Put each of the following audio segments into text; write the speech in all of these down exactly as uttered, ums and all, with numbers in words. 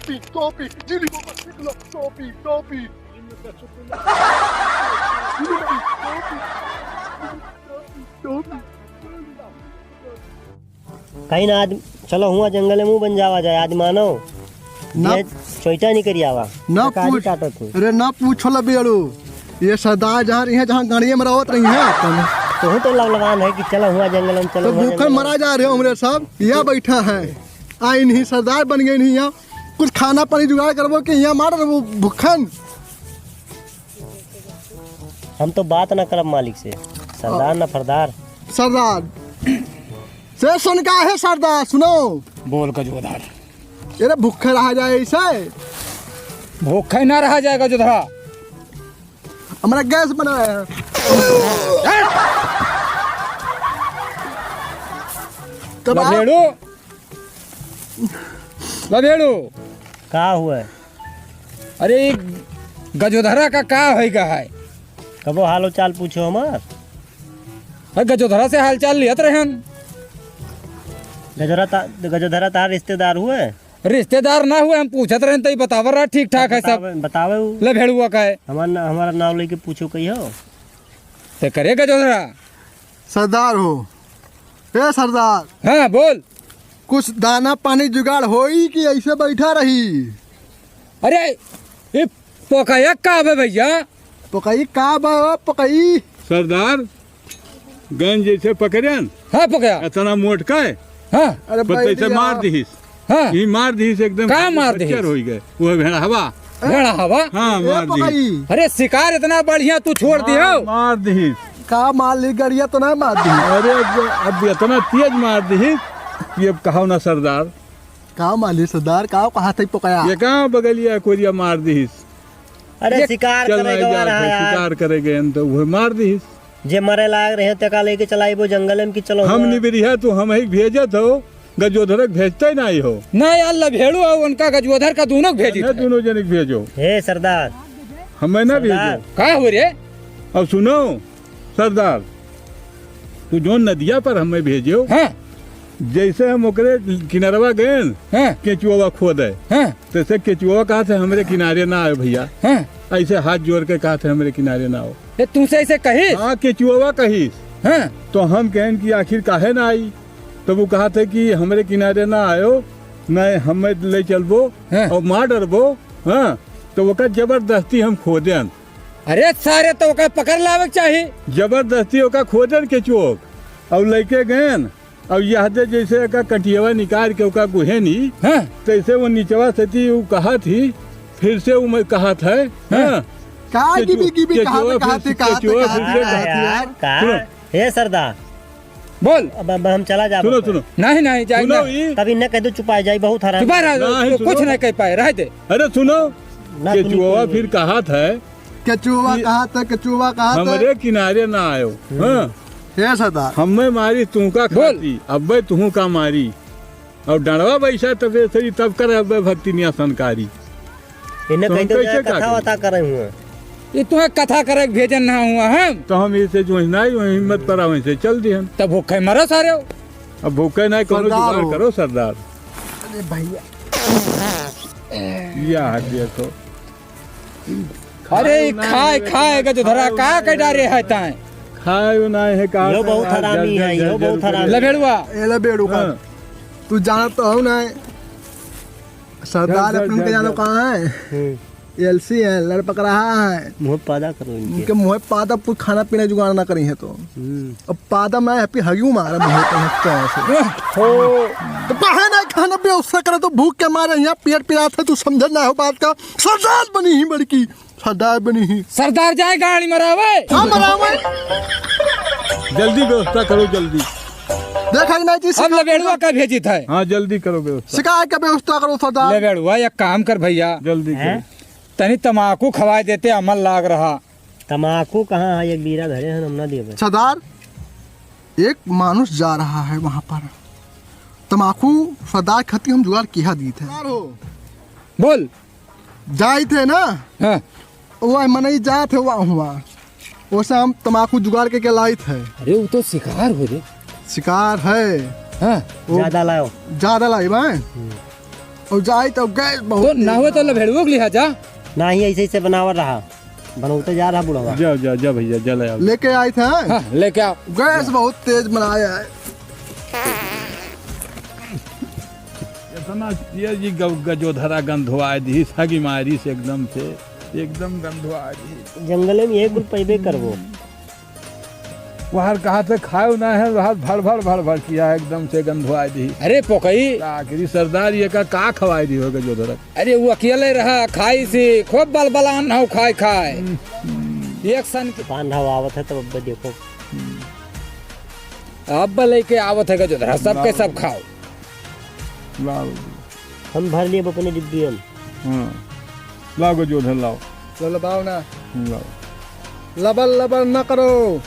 टॉफी, टॉफी, जिली बाबा, टॉफी, टॉफी। कहीं ना आदमी, चलो हुआ जंगल में मुंह बन जावा जाए, आदमी मानो। ना। ये चोइटा नहीं करी आवा। ना तो काली पूछ। काटत हूँ। अरे ना पूछो लबेड़ू, ये सरदार जहाँ रही है, जहाँ गाड़िया में रहत रही है अपन। तोहू तो लवलवान है कि चलो हुआ जंगल में, चलो तो हुआ भूखन जंगल में। मरा जा रहे हो हमरे सब, यहाँ बैठा है। आ इन्हीं सरदार बन गए नहीं यहाँ, कुछ खाना पानी जुगाड़ करबो कि यहाँ मार देबो भूखन। हम तो बात ना करब मालिक से, सरदार ना फरदार। सरदार से सुन का है सरदार, सुनो। बोल गजोधर। अरे भूखे रहा जाए ऐसे? भूखे ना रहा जाए गजोधरा। हमारा गैस बना है। कब आओ? लभेड़ू, लभेड़ू। का हुआ? अरे, ई गजोधरा का, का होई गा है? कबो हालो चाल पूछो हमार। अरे, गजोधरा से हाल चाल लियत रहन। गजोधरा ता-, गजोधरा तार रिश्तेदार हुए? रिश्तेदार ना हुए, हम पूछत रहन, तो ई बतावर रहा, ठीक ठाक है सब। बतावे, बतावे उ। लभेड़ुआ का है। हमार ना-, हमारा नाव लेके पूछो कही हो। ते करे गजोधरा। सरदार हो। ए सरदार। हाँ, बोल। कुछ दाना पानी जुगाड़ होई कि ऐसे बैठा रही? अरे, ये पोकया का बे भैया? पोकई का बा, ओ पोकई? सरदार, गंज जैसे पकड़न। हाँ, पोकया। इतना मोट का है? हाँ। अरे पर तैसे बैठिया। मार दिहिस। हाँ। ई मार दिहिस एकदम का मार दिहिस? फ्रैक्चर होई गए। वो भेड़ा हवा। भेड़ा हवा? हाँ, ए मार दिहिस। पोकई। अरे शिकार इतना बढ़िया तू छोड़ दियो। मार, मार दिहिस। का मार ली, गड़िया तो ना मार दी। अरे अब, अब इतना तेज मार दिहिस कि अब कहो ना सरदार। का मार ली सरदार, का कहा था पोकया? ये कहाँ बगलिया कोरिया मार दिहिस? अरे ये शिकार चल करे नहीं गवा जात रहा है, यार। शिकार करे गए हैं तो वो मार दिहिस। जे मरे लायक रहे तेका लेके चलाइबो जंगल में कि चलो हम हुआ। निबिरिया तो हम ही भेजत हो, गजोधर के भेजते नहीं हो। ना यार, लभेड़ू और उनका गजोधर का दोनों के भेजी ना थे। दोनों जने के भेजो। हे सरदार। हमें ना सरदार। भेजो। का हो रे? अब सुनो सरदार, तू जो नदिया पर हमें भेजो, हाँ। जैसे हम ओकरे किनारवा गए, हाँ। केचुआ खोदे, हाँ। तैसे केचुआ कहा थे हमरे किनारे ना आयो भैया। हाँ। ऐसे हाथ जोड़ के कहा थे हमरे किनारे ना आओ। ये तुमसे ऐसे कही? हाँ, केचुआ कही। हाँ। तो हम कहन कि आखिर काहे ना आई? तो वो कहा थे कि हमरे किनारे ना आयो, मैं हमें ले चलबो हाँ। और मार डरबो। हाँ, तो ओका जबरदस्ती हम खोदेन। अरे सारे, तो ओका पकड़ लावे के चाही। जबरदस्ती ओका खोदेन केचुआ और लेके गएन। अब यह दे जैसे एका कटियवा निकाल के ओका गुहेनी, हाँ। तैसे वो निचवा से थी, वो कहा थी, फिर से वो मैं कहा था, हाँ। हाँ। का केचुआ, गिबी गिबी कहा केचुआ था, कहा फिर से, था, कहा था, केचुआ कहा फिर था, से। हाँ कहा था यार, यार। का? सुनो। हे सरदार। बोल। अब, अब हम चला जाब सुनो, अपन। सुनो। नहीं, नहीं, जाए सुनो ना। ई। तब इन्हें कह दो चुपाए जाए, बहुत हराम। चुपा रह, नहीं, तो कुछ सुनो। नहीं कह पाए, रह दे। अरे सुनो, ना सुनी केचुआ कोई फिर नहीं। कहा था, केचुआ कि कहा था, केचुआ कहा था। हमरे किनारे ना आयो। हम्म। हाँ। हे सरदार। हमें मारी तू का बोल। खाती, अब्बे तू का मारी। और डंडवा बैसा तबे सही तब कर अब्बे भक्ति निया संकारी। इन्हें तो हम कह दो कैसे जरा का कथा करें? वथा करे हुए। ये तुम्हें कथा करे के भेजन ना हुआ हम। तो हम इसे जो है ना, वो हिम्मत पर आवे से चल दिए हम। तब भूखे मरो सारे हो। अब भूखे नहीं, कोनो सरदार जुगाड़ हो। करो सरदार। अरे भैया। या देखो। अरे, खाए, खाए, खाए, गजोधरा, का के डारे है ताए? खाए नहीं है, का यो बहुत हरामी है, यो बहुत हरामी। लभेड़ुआ। ए लभेड़ुआ। हाँ। तू जानत तो हो ना, सरदार चल, चल, अपने के चल, जानो चल। कहाँ है? हम्म। एलसी है, लड़ पकड़ा है। मुँह पादा करो इनके। इनके मुँह पादा, कुछ खाना पीना जुगाड़ ना करी है तो। हम्म। अब पादा मैं हैप्पी हगियो मारा मुँह पे हफ्ता से। हो। तो काहे ना खाना व्यवस्था करे तो भूख के मारे यहाँ पेट पिरात है, तू समझ ना हो बात का। सरदार बनी ही बड़की, सरदार बनी ही। सरदार जाए गाड़ी मरावे। हाँ, मरावे। जल्दी व्यवस्था करो, जल्दी। देखा ही नहीं जी, अब लबेड़ुआ का भेजी था। हाँ, जल्दी करो व्यवस्था। शिकायत का व्यवस्था करो सरदार। लबेड़ुआ एक काम कर भैया। जल्दी करो। हैं? तनी तमाकू खवाए देते, अमल लाग रहा। तमाकू कहाँ है? एक बीरा धरे हैं, हम ना देबे। सरदार, एक मानुष जा रहा है वहाँ पर। तमाकू सरदार खाती हम जुगाड़ किहा दी थे। सरदार हो। बोल। जाई थे ना? हाँ। वह मनई जात है वहाँ हुआ। वैसे हम तमाकू जुगाड़ के, के लाई थे। अरे, वो तो शिकार हो रे। शिकार है। हाँ। वो ज्यादा लाओ। ज्यादा लाई बा? हम्म। और जाई तो गैस बहुत तो तेज ना हुए तो बा। लभेड़ुओ के लिहा जा। नाही, ऐसे, ऐसे बनावत रहा, बनौते जा रहा बुढ़वा। जा, जा, जा भैया, जा ले आओ। लेके आई थे। हाँ, लेके आओ। गैस बहुत तेज बनाया है। इतना तेज जी ग-, गजोधरा गंधवाए दी, सगी मारी से एकदम से, एकदम गंधवाए दी। जंगले में यही कुल पैबे करबो। वहार कहा थे खायो ना है, वहार भड़ भड़ भड़ भड़ किया है, एकदम से गंधवाए दी। अरे पोकई। आखिरी सरदार ये का, का खवाए दी होगा जो धरक। अरे वो अकेले रहा, खाई से खूब बलबलान हो खाए खाए। हम्म, हम्म। एक सन के पान हवा आवत है तब अब देखो। हम्म। अब लेके आवत है जो धरा, सबके लाओ। सब खाओ। लाओ। हम भर लिए अपने डिब्बी हम। हाँ। लाओ गजोधर, लाओ। लो, लबाओ ना। लाओ। लबल, लबल ना करो।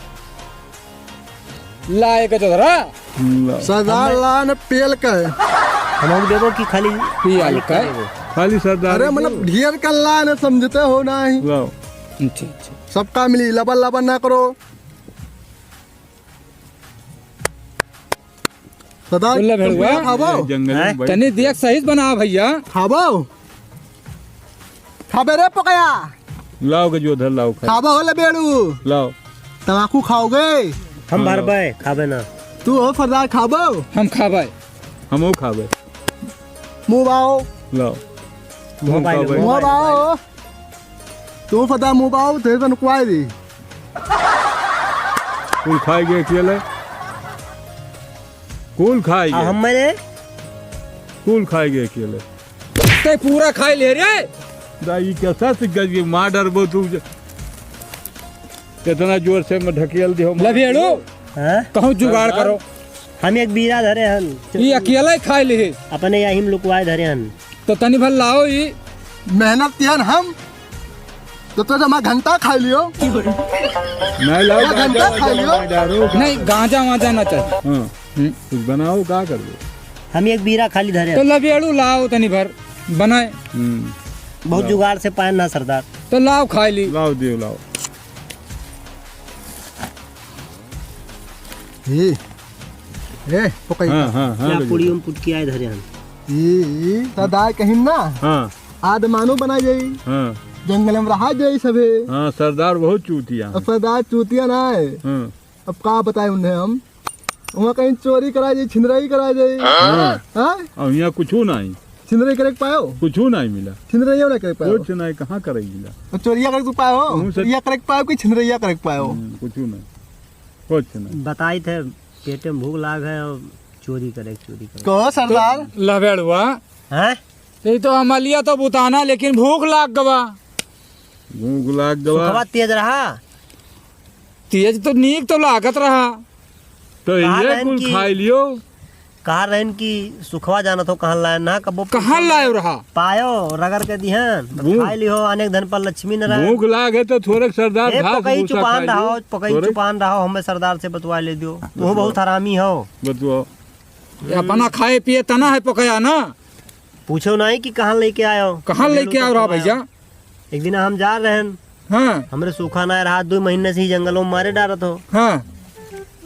ला एक गजोधरा। लाओ। सरदार हमें ला न पेल के। हम लोग देखो कि खाली पियल खाली का। करेगो। खाली सरदार अरे, के। मतलब, ढेर कर ला न समझते हो ना ही। लाओ। अच्छा, अच्छा। सबका मिली, लबल, लबल ना करो। सरदार, बोल ले भेड़ुआ। तुम खाबो? ए, जंगल में हैं? बैठ तनी देख सही से बना भैया। खाबो? खाबे रे पकया। लाओ गजोधर, लाओ खा। खाबो हो ले बेड़ू। लाओ। तमाकू खाओगे? हम हाँ, भरबे, खाबे ना। तू हो सरदार खाबो? हम खाबे। हमहू खाबे। मुँह बाओ। लाओ। मुँह बाई खाओ ले, भाई। मुँह बाई। बाओ। तू पता मुँह बाओ, तेरे को नुकवाई दी। कुल खाए गए अकेले। कुल खाए आ, गए। हम मरे? कुल खाए गए अकेले। ते पूरा खाए ले रे। दा, ई कैसा से गज-, मार डरबो तू। इतना जोर से मैं ढकेल दियो। लभेड़ो। हाँ? कहूँ जुगाड़ सरदार। करो। हम एक बीरा धरे हन। ई अकेला ही खाए ले। अपने यही में लुकवाए धरे हन। तो तनी भर लाओ ई। मेहनत किहन हम, तो, तो जमा घंटा खाई लियो। नहीं लाओ, या घंटा गांजा खाई वाजा लियो। नहीं डालो। नहीं, गांजा वाजा ना चाहिए। हाँ, हम्म। कुछ बनाओ, का कर दो? हम एक बीरा खाली धरे तो हैं। लबेड़ू लाओ तनी भर, बनाए। हम्म। बहुत लाओ। जुगाड़ से पाए ना सरदार। तो लाओ खाई ली। लाओ, दियो, लाओ। हे, ए, पकई हाँ, का। हाँ, हाँ, क्या लगे पुड़ियो तो। में पुटकी आए धरे हन। ई, ई, सरदार कहीं ना। हाँ। आदमानो बना जाई। हाँ। जंगल में रहा जाई सभे। हाँ, सरदार बहुत चूतिया है। अब सरदार चूतिया ना है। हाँ। अब का बताए उन्हें हम? वहाँ कहीं चोरी करा जाई, छिनराई करा जाई। हाँ। हाँ? अब यहाँ कुछू नहीं। छिनराई करे के पायो? कुछू नहीं मिला। छिनराइयो ना करे पायो? कुछ नहीं, कहाँ करे मिला? तो चोरिया करे के पायो? हम्म, सर। चोरिया करे के पायो कि छिनराइया करे के पायो? हम्म, कुछू नहीं। कुछ नहीं। बताई थे, पेटे में भूख लाग है और चोरी करे, चोरी करे। कहो सरदार। तो लबेड़ुआ। हैं? यही तो अमलिया तो बुताना, लेकिन भूख लाग गवा। भूख लाग गवा। सुखवा तेज रहा। तेज तो नीक तो लागत रहा। तो कहा ये रहन कुल कि खाई लियो। कहा रहन कि सुखवा जानत हो कहाँ लाए ना, कबो कहाँ लायो रहा? पायो, रगड़ के दिहन, बस भूख खाई लियो, अनेक धन पर लक्ष्मी नारायण। भूख लाग है तो थोड़े सरदार ए, घास पकई भूसा चुपान खाई लियो। रहो, पकई थोड़े चुपान रहो, हमें सरदार से बतवा ले दियो। वो बतवा। बहुत हरामी हो। बतवा। ये अपना खाए पिए तना है पकया ना। पूछो नहीं कि कहाँ लेके आयो। कहाँ लेके आओ रहा भैया? एक दिन हम जा रहे हैं। हाँ। हमरे सूखा ना रहा, दो महीने से ही जंगलों में मारे डारत हो। हाँ।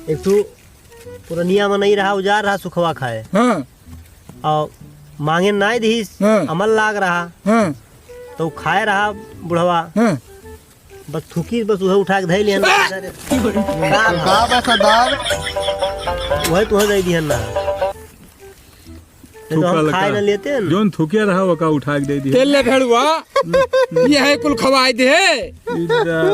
एक ठो पुरनिया मनई रहा, उजार रहा सुखवा खाए। हाँ। और मांगे नाई दिहिस, हाँ। अमल लाग रहा। हाँ। तो खाए रहा बुढ़वा। हाँ। बस थुकी, बस उहे उठा के धइ लिहन। का बा सरदार? उहे तुहे दे दिहन ना। नहीं तो हम थुका खाए लगा। ना लेते हैं ना। जौन थुकिया रहा, ओका उठा के दे दिया। तेल ले भेड़ुआ, यह कुल खवाए दे। इधर,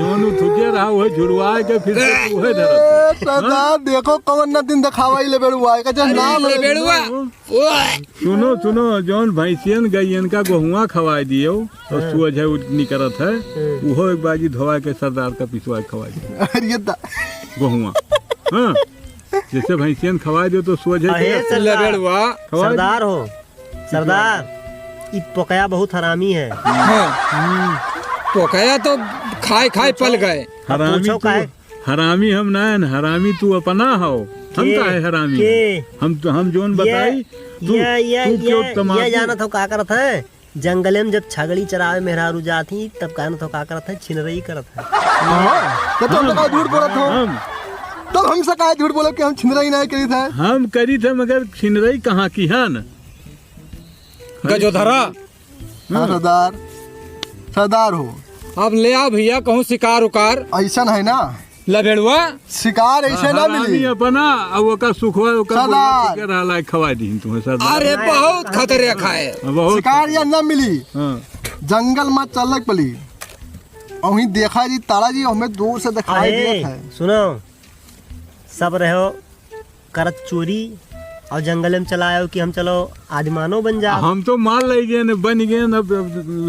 जौन उ थुकिया रहा, उहे झुरवाए के फिर से उहे धरत। ए, सरदार, हाँ? देखो कौन ना दिन दिखावा ही ले भेड़ुआ, का जो अरे, नाम ले है। भेड़ुआ। ओए। सुनो, सुनो, जौन भैंसियन गइयन का गोहुआ खवाए दियो, तो हाँ। सुअज है, उ निकरत है, हाँ। उहो एक बाजी धोवा के सरदार का पिसवा के खवाए दियो। अरे, ये दा- गोहुआ। हाँ। जैसे भैंसियन खवाए दो तो सोझे अहे के सरदार, लबेड़वा। खवाए दो। सरदार हो, सरदार, ई पोकया बहुत हरामी है। हाँ। हम्म। पोकया तो खाए खाए पल गए। अब हरामी पूछो तू, काहे? हरामी हम ना हन, हरामी तू अपना हो। हम के? काहे हरामी के? हैं? हम तो, हम जोन ये, बताई, तू, ये, ये, तू क्यों ये, तमाकू ये जानत हो का करत है? जंगले में जब छगड़ी चरावे मेहरारू जात ही, तब कहन तो का करत है, छिनरई करत है। हाँ, तो तुम हाँ। लोग झूठ बोलत हो। हम। तब हमसे काहे झूठ बोलो कि हम छिनरई नहीं करी था? हम करी थे, मगर छिनरई कहाँ की है न? गजोधरा। हाँ, सरदार। सरदार हो। अब ले आ भइया, कहूँ शिकार उकार। अइसन है ना। लबेड़ुआ। शिकार अइसे ना हरामी मिली। अपना, अब ओकर सुखवा, ओकर सरदार। बुढ़वा के रहला, खवाइ दीन तुम्हें, सरदार। अरे, बहुत खतरे खाए। हाँ, बहुत शिकार खतरे। या ना मिली। हाँ। जंगल मा चलक पली। अउहीं देखा जी, तारा जी, हमें दूर से दिखाई अरे, देत है। सुनो, सब रहो, करत चोरी और जंगल में चला आयो कि हम चलो आदिमानव बन जा। हम तो मार ले गए न, बन गए न, अब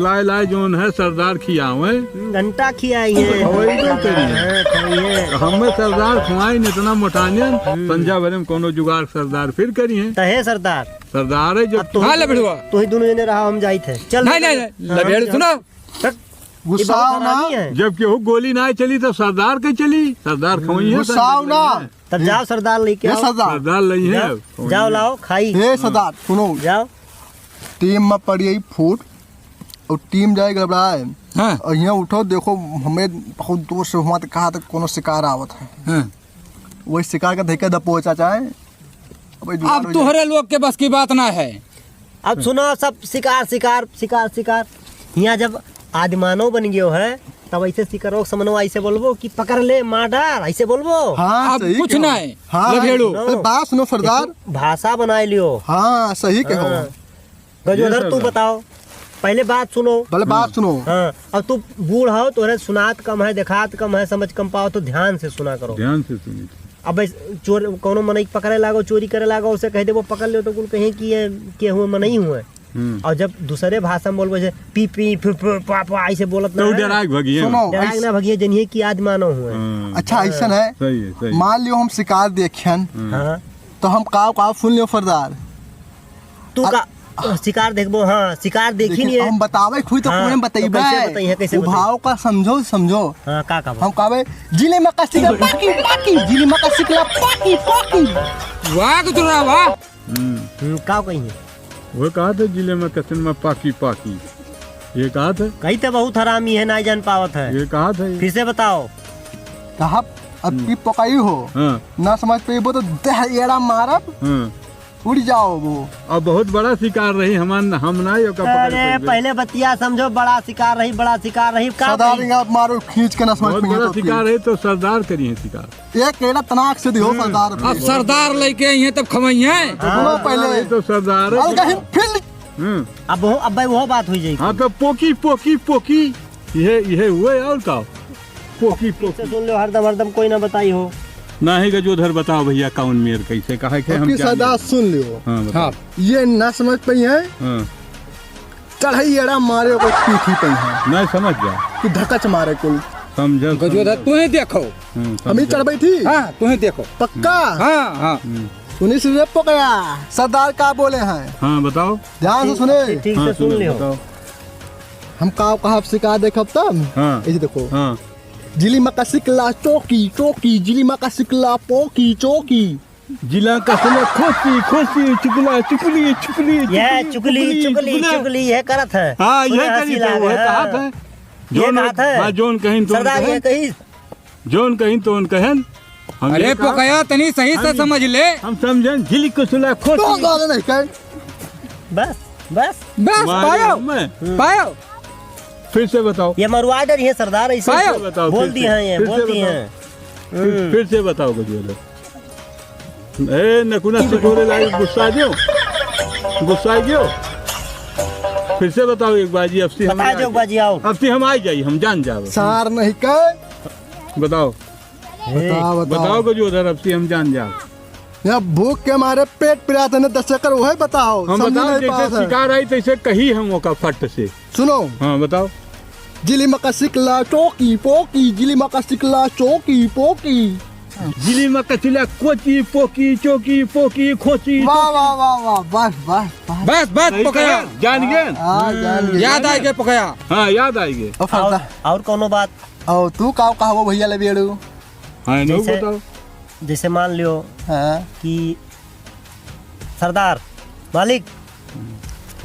लाए लाए जौन है सरदार खियावे। हम्म, घंटा खियाई है। खवाई दो करी। हाँ, खवाई है। हमें सरदार खवाई न इतना मोटानियन, हम्म। संझा भरे में कोनो जुगाड़ सरदार फिर करी है। तहे सरदार। सरदार है जब अब तो हाँ, लबेड़ुआ। तो ही दोनों जने रहा, हम जाइत है। चल नहीं, लबेड़। नहीं, नहीं, हाँ, लबेड़ चल। सुनो। गुस्सा ये बहुत ना। हरामी है। जब केहू गोली ना चली तो सरदार के चली, सरदार खवई है, गुस्सा सरदार ना। नहीं है। तब जाओ सरदार लेके ये आओ। सरदार। सरदार नहीं है। जाओ, जाओ लाओ, खाई। ए सरदार, सुनो। जाओ। टीम में पड़ी आई फूट और टीम जाए गड़बड़ाए। हाँ। और यहाँ उठो, देखो, हमें बहुत दूर से हुआ तो कहा तक कोनो शिकार आवत है। हाँ। वही शिकार का धइके दबोचा चाहे। अब अब तोहरे लोग के बस की बात ना है। अब सुनो, सब शिकार, शिकार, शिकार, शिकार। हियाँ जब आदिमानव बन गयो है, तब ऐसे शिकारों के समनवा ऐसे बोलबो कि पकड़ ले, मार डार, ऐसे बोलबो। हाँ, अब सही कुछ कहो। ना है, हाँ, लभेड़ो। सुनो। अरे बात सुनो सरदार। एक भाषा बनाए लियो। हाँ, सही कहो। हाँ। गजोधर, ये तू सरदार। बताओ, पहले बात सुनो। पहले बात हाँ। सुनो। हाँ, अब तू बूढ़ हो, तोहरे सुनात कम है, देखात कम है, समझ कम पाओ, तो ध्यान से सुना करो। ध्यान से सुनिए। अब इस चोर, कौनो मनई के पकड़े लागो, चोरी करे लागो, उसे कह दे वो पकड़ ले, तो कुल कहे कि ये के हुए मनई हुए। हम्म। और जब दूसरे भाषा में बोलबो, जैसे पी पी, फु फु, पा पा, ऐसे बोलत तो ना है। डरा के भगिए। सुनो, डरा के ऐस- ना भगिए, जनिए कि आदिमानव हुए। हाँ। अच्छा, हाँ। ऐसन है। सही है, सही है। मान लियो हम शिकार देखियन, हाँ। हाँ। तो हम काव काव सुन लियो सरदार। तू अब का शिकार देखबो, हाँ, शिकार देखी देखिए, नहीं है। हम बतावे खुद तो हाँ, कौन तो बताइबे? कैसे बताइए, कैसे वो बताइए? भाव का समझो, समझो। हाँ, का, का हम कहबे, "जिले में का सिकला पाकी, पाकी, जिले में का सिकला पाकी, पाकी।" वाह, गुजरा, वाह। हम्म। हम्म, का कही है? वो कहा था, "जिले में कसिन में पाकी, पाकी।" ये कहा था? कही तो बहुत हरामी है, ना जान पावत है। ये कहा था ये? फिर से बताओ। कहा, अब हम्म। की पकाई हो? हाँ। ना समझ पाइबो तो देह एड़ा मारब। हाँ। उड़ जाओ वो। अब बहुत बड़ा शिकार रही, हमान-, हम ना ये ओका पकड़ अरे, पाइबे। पहले बतिया समझो, बड़ा शिकार रही, बड़ा शिकार रही, का सरदार कही? आप मारो, खींच के ना समझ बहुत में बड़ा तो शिकार फिर। रही तो सरदार करी है शिकार। एक केड़ा तनाक से दिहो हम्म। सरदार। अब सरदार लेके आई हैं तब खवाई हैं। तो सुनो हाँ। पहले। ये तो सरदार है। अलग ही फील्ड। हम्म। अब वो, अब भाई वो बात हुई जाएगी। हाँ, तो पोकी, पोकी, पोकी। यह, यह हुए और का? पोकी, फिर से पोकी। सुन लो, हरदम, हरदम कोई ना बताई हो। ना ही गजोधर बताओ भैया, कौन मेर कैसे कहा है कि हम पक्की क्या सदा मेर? सुन लियो। हाँ, बताओ। हाँ। ये ना समझ पाई है। हाँ। चढ़ई एड़ा मारे ओकर पीठी पे है। नहीं समझ जा। कि धकच मारे कुल। समझल, गजोधर, समझल। तू ही देखो। हम्म, हम ही समझल। चढ़ बैठी? हाँ, तू ही देखो। पक्का? हाँ, हाँ। हम्म। सुनी, सुने पकड़ा। सरदार का बोले हैं? हाँ, बताओ। ध्यान से ठीक, सुने। ठीक से हाँ, सुन सुनो, लियो। बताओ। हम का कहब शिकार देखब तब? हाँ। ऐसे देखो। हाँ। जिली मका सिकला चौकी, चौकी, जिली मका सिकला पोकी, चौकी। जिला का समय खोसी, खोसी, चुकला, चुकली, चुकली, यह चुकली, चुकली, चुकली, चुकला। चुकली, यह करत है। हाँ, यह सुने करी हंसी तो लाग वह है। कहा था। ये जोन, कहा था। हाँ, जोन कहीं तो सरदार, कहें। ये कही। जोन कहीं तो कहें। हम अरे ये कहा। पोकया, तनी सही से हम, समझ ले। हम समझें, झिली कुसुला खोसी। तो गाना नहीं कहे। बस, बस। बस, मारे पायो, हमें। पायो। फिर से बताओ। ये मरुआ डर है सरदार, ऐसे पायो। फिर से बताओ, बोल फिर दिए से। हैं ये, फिर से बोल दिए बताओ। हैं। फिर, हम्म। फिर से बताओ, गजोधर। ए, नकुना सिकोरे लागे, गुस्सा दियो। गुस्सा दियो। फिर से बताओ एक बार जी, अब से हम बता आ दो एक जाए। बार जी, आओ। अब से हम आ जाई, हम जान जाओ। सार नहीं कहे। बताओ। ए। बताओ, बताओ। बताओ गजोधर, अब से हम जान जाओ। यहाँ भूख के मारे पेट पिरात है, न दस चक्कर वही बताओ, हम समझ बताओ, नहीं जैसे पावत है। शिकार आई, तैसे कही हम ओका फट से। सुनो। हाँ, बताओ। जिली मका सिकला चौकी पोकी, जिली मका सिकला चौकी पोकी। जिली मका सिकला कोची पोकी, चौकी पोकी, खोची वाह, पोकी। वाह, वाह, वाह, बस, बस, बस। बस, बस, सही पकया। कहा, जान गए? हाँ, जान गए। याद आ गए पकया। हाँ, याद आ गए। ओ, फलता। और, और कौनो बात? और तू का कहबो भैया लबेड़ू? हाँ, इन्हें जैसे, बताओ। जैसे मान लियो हाँ। कि सरदार, मालिक,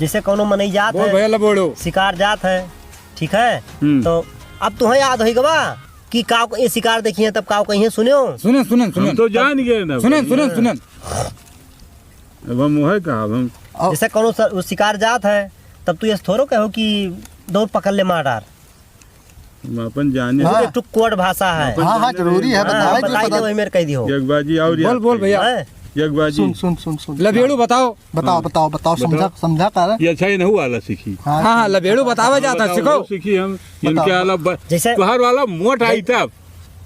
जैसे कौनो मनई जात बोल है, भैया, लबोड़ो। शिकार जात है, ठीक है? हम्म। तो अब तुम्हें याद होई गवा कि काव ये शिकार देखी है, तब काव कहीं सुन्यो? सुने, सुने, सुने। हम तो जान गए ना सुने, भाई। सुने, सुने। अब हम वह कहा, अब हम और जैसे कौनो स-, वो शिकार जात है, तब तू ये थोड़ो कहो कि दौड़ पकड़ ले, मार डार। हम अपन जाने। हाँ। ये टुक कोड भाषा है। अपन हाँ, हाँ, जाने जरूरी है, हाँ, बतावे के बतावे। तो वही मेरे कह दियो। एक बाजी और बोल, याद बोल करिए। भैया। हैं? एक बाजी। सुन, सुन, सुन, सुन। लबेड़ू बताओ। बताओ, हाँ। बताओ, बताओ, समझा, बताओ। समझा कर। ये अच्छा ही नहीं वाला सीखी। हाँ, हाँ, हाँ, लबेड़ू बतावे हाँ, जाता, बताओ, सीखो। वो सीखी हम, बताओ। इनके वाला ब-, जैसे तुहार वाला मोट आई तब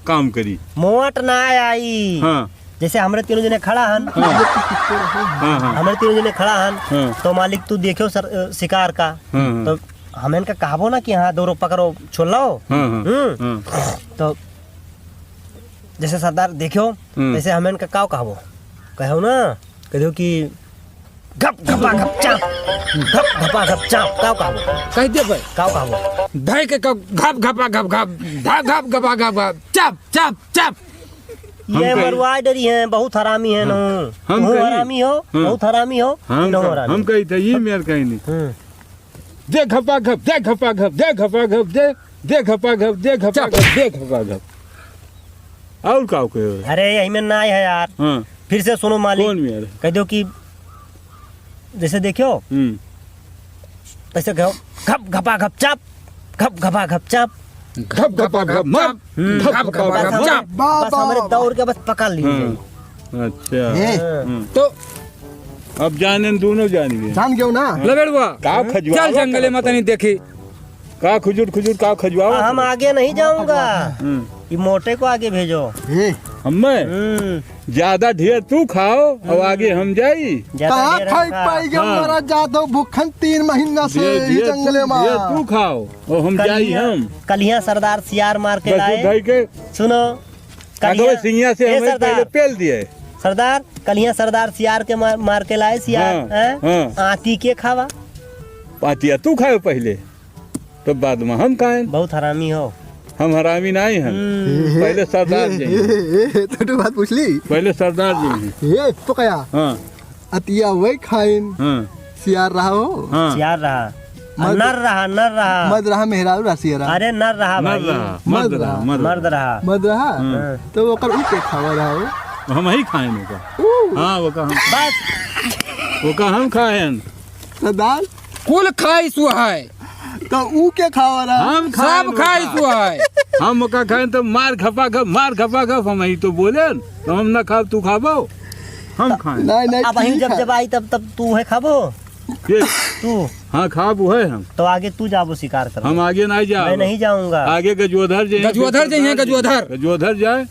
काम करी। मोट ना आई। हाँ। जैसे हमरे तीनों जने खड़ा हन। हाँ। हाँ, हाँ। हमरे तीनों जने खड़ा हन। हाँ। तो मालिक तू देखियो सर, अ, शिकार का। हाँ, हाँ। तो हम इनका कहबो ना कि हाँ, दौड़ो पकड़ो, छोड़ लो। हाँ, हाँ। हम्म। हाँ। तो जैसे सरदार देखियो, हम्म। तैसे हम इनका काव कहबो? कहो ना, कहो कि घप घपा घप चाप, घप घपा घप चाप, काव कहबो? कह दे भाई। काव कहबो? धै के कब घप घपा घप घप, धा घप घपा घप घप, चाप, चाप, चाप। हम ये कही मरवाए डरी हैं, बहुत हरामी हैं हाँ। ना। हम तू कही हरामी हो, हाँ। बहुत हरामी हो, हम इन्हों क-, हरामी। हम कही था, ये मेर कहीं नहीं। हम्म। दे घपा घप, दे घपा घप, दे घपा घप, दे, दे घपा घप, दे घपा चुप। घप, दे घपा घप। और का कहे? अरे, यही में ना आए है यार। हाँ। फिर से सुनो मालिक। कौन में यार? कह दो कि जैसे देखियो, हम्म। तैसे कहो, घप घपा घप चाप, घप घपा घप चाप। घप घपा घप मर, हम्म। घप घपा घप मर। बस, बस हमरे दौड़ के बस पकड़ लीजिए। हाँ। अच्छा। ए। हम्म। तो अब जाने दोनों जानिए। जान गयो ना? लबेड़ुआ, का खजुआवा चल जंगले करत में तनी हो? देखी। का खुजुर खुजुर का खजुआवा आ, हम करत? आगे नहीं जाऊंगा। हम्म। ये मोटे को आगे भेजो। ए। हमें? हम्म। ज्यादा ढेर तू खाओ और हम्म। आगे हम जाई। ज्यादा कहाँ ढेर खाई खा। पाई गया हाँ। मरा जात हो भूखन तीन महीना से दे, ही दे जंगले तू, में। दे तू खाओ और हम जाई कलिया, हम। कलिया सरदार सियार मार के बस लाए। उठाई के सुनो, अगवे कलिया, सिंगिया से ए हमें सरदार, पहले पेल दिए। सरदार, कलिया सरदार सियार के मार, मार के लाए सियार, हाँ, हैं? हाँ। आती के खावा? पातिया तू खाए पहले। तो बाद में हम खाएन। बहुत हरामी हो। हम हरामी नाहीं हन। हम्म। पहले सरदार जी। ए, ए, ए, तो, तो बात पूछ ली। पहले सरदार जी। ए, तो क्या? हाँ। अतिया वही खाइन। हाँ। सियार रहा हो। हाँ। सियार रहा। मर्द नर रहा, नर रहा। मर्द रहा, मेहरारू रहा, सियारा। अरे नर रहा नर भाई। रहा, मर्द मर्द रहा, रहा। मर्द मर्द रहा। रहा। मर्द रहा। हाँ। हाँ। तो ओकर ऊ के खावा रहा हो? हम ही खाएन ओका। ऊ। हाँ, ओका हम। बस। ओका हम खाएन। सरदार। कुल खाई सुहाय। तो ऊ के खावा रहा? हम खाएन सब खाई ओका। सुहाय। हम ओका खाएन तो मार घपा घप, मार घपा घप, हम ही तो बोलेन। तो हम ना खाब, तू खाबो? हम खाएन। नहीं, नहीं, अब वहीं ठीक जब, है। जब आई तब, तब तू है खाबो? के? तू। हाँ, खाब है हम। तो आगे तू जाबो शिकार कर। हम आगे नहीं जाब। मैं नहीं जाऊंगा। आगे गजोधर जी हैं, गजोधर जी हैं, गजोधर। गजोधर जाए।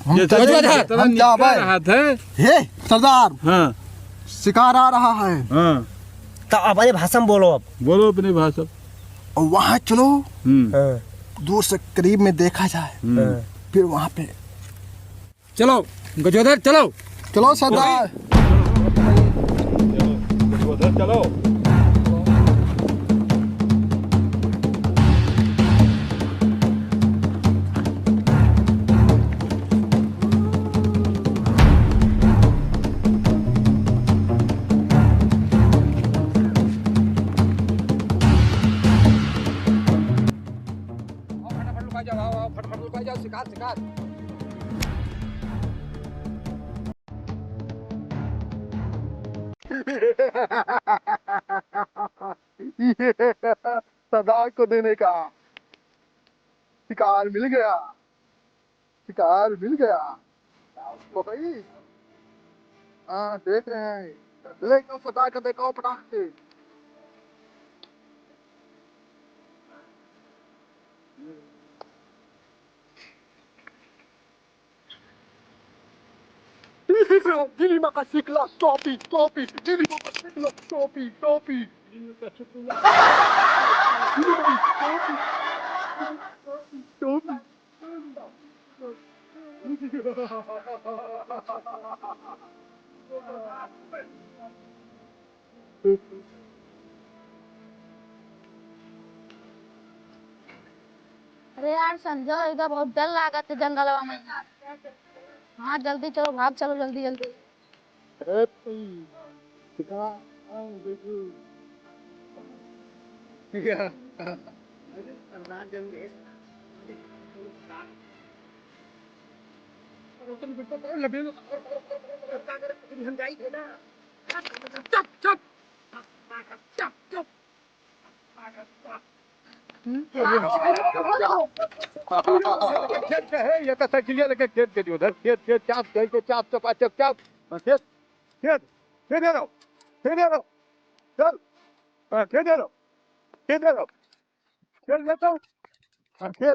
हम जैसे चले, गजोधर। जितना हम निपटा जाबे। रहा था। हे, सरदार। हाँ। शिकार आ रहा है। हाँ। तो अपने भाषा में बोलो अब। बोलो अपने भाषा। और वहाँ चलो, हम्म। हाँ। दूर से करीब में देखा जाए, हम्म। हाँ। फिर वहाँ पे। चलो, गजोधर, चलो। चलो, सरदार। चलो, गजोधर, चलो। आओ, फटाफट लुका जाओ, आओ, आओ, फटाफट लुका जाओ, शिकार, शिकार। ये सरदार को देने का शिकार मिल गया। शिकार मिल गया। तो भाई, हाँ, देख रहे हैं। ले तो फटाक से देखो, फटाक से। Dili makasiklak, topi, topi. Dili makasiklak, topi, topi. Dili makasiklak, topi. अरे यार, संजय, इधर बहुत डर लागत है जंगलवा में। हाँ, जल्दी चलो, भाग चलो, जल्दी, जल्दी। अरे, शिकार, हाँ, बिल्कुल। या। चुप, चुप। चुप, चुप। हम्म? खेत के है, ये तो साइकिलिया लेके खेत के दियो, धर, खेत, खेत, चाप, खेत के चाप, चपा, चप, चाप। हाँ, खेत, खेत, खेत दे दो, खेत दे दो, चल। हाँ, खेत दे दो, खेत दे दो, खेत दे दो। हाँ, खेत।